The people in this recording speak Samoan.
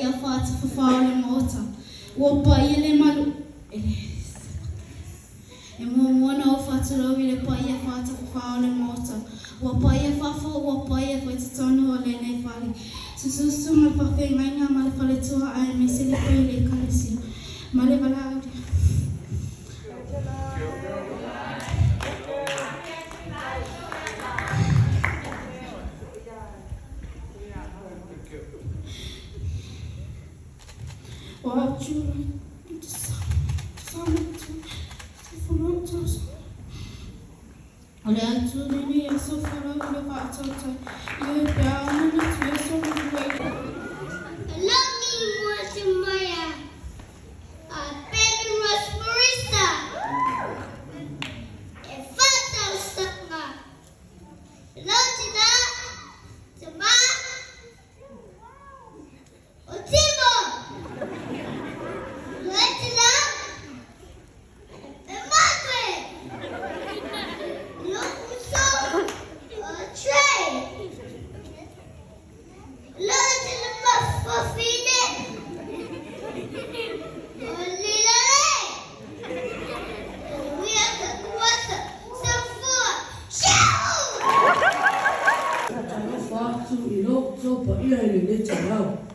paia faatafafao o le Maota, ua paia le malu e E muamua ona ou faatulou i le paia faatafafao o le Maota, ua paia fafo, ua paia foi totonu o lenei fale. Susu susuga i le faafeagaiga ma le faletua aemaise le paia o le Ekalesia ma le valaaulia. O le atu lenei aso folau i le faatautai i e pe a manatu e solomua i Alani Moatumaya, a Ben Ross Marista, e whātausaga. Lotina, Tama, O Timo! Lotina, e Margaret! Lokuso, o Trey! Lotina Mafafine, o Lilale! Uia Kakuata, Safua, Shau! Faatalofa atu i lo outou paia i lenei taeao.